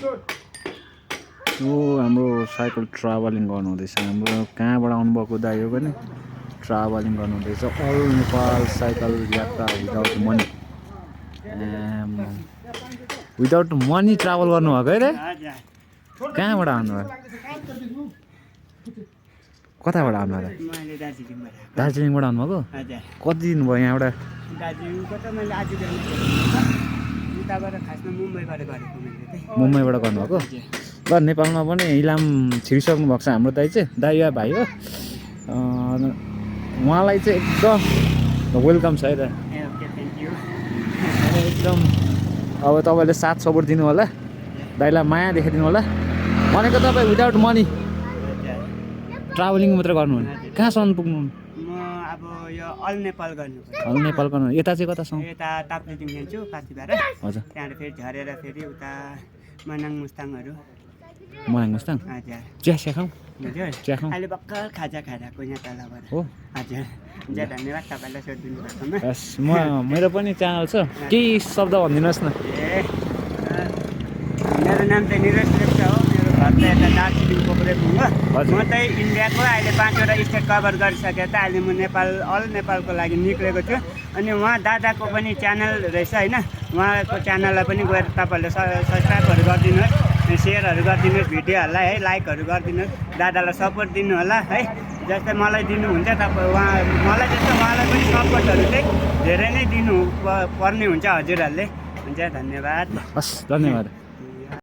यो हाम्रो cycle travelling गर्नुहुँदैछ हाम्रो कहाँबाट आउनुभएको दाइ हो भने ट्राभलिङ गर्नुहुँदैछ अल नेपाल साइकल यात्रा without money without money travel गर्नुभएको है रे कहाँबाट आउनुभयो कताबाट आउनुभयो दार्जिलिङबाट आउनुभएको कति दिन भयो यहाँबाट मुम्बईबाट गर्नुभएको ल नेपालमा पनि इलाम छिरिसक्नु भएको छ हाम्रो दाइ चाहिँ दाइ या भाइ हो उहाँलाई चाहिँ एकदम वेलकम छ है त एकदम अब तपाईँले साथ सपोर्ट दिनु होला दाइलाई माया देखाइदिनु होला भनेको तपाईँ विदाउट मनी ट्राभलिङ मात्र गर्नुहुन्न कहाँसम्म पुग्नु अब यो अल नेपाल गर्नु यता चाहिँ कतासम्म यता ताप्लेजुङ जान्छु पाथिबाट हजुर त्यहाँबाट फेरि झरेर फेरि उता मनाङ मुस्ताङहरू मुस्ताङ हजुर चिया खाउँ चिया खाउँ अहिले भर्खर खाजा खाएर यहाँ तलबाट हो हजुर हुन्छ धन्यवाद तपाईँलाई सोधिदिनु भएकोमा बस मेरो पनि च्यानल छ केही शब्द भनिदिनुहोस् न मेरो नाम चाहिँ निरज लेप्चा हो मेरो घर चाहिँ यता दार्जिलिङ पोखरेबुङ हो म चाहिँ इन्डियाको अहिले 5वटा स्टेट कभर गरिसकेर त अहिले म नेपाल अल नेपालको लागि निक्लेको छु अनि उहाँ दादाको पनि च्यानल रहेछ होइन उहाँको च्यानललाई पनि गएर तपाईँहरूले सब्सक्राइबहरू गरिदिनुहोस् सेयरहरू गरिदिनुहोस् भिडियोहरूलाई है लाइकहरू गरिदिनुहोस् दादालाई सपोर्ट दिनु होला है जस्तै मलाई दिनुहुन्छ तपाईँ मलाई जस्तो उहाँलाई पनि सपोर्टहरू चाहिँ धेरै नै दिनु पर्ने हुन्छ हजुरहरूले हुन्छ धन्यवाद हस् धन्यवाद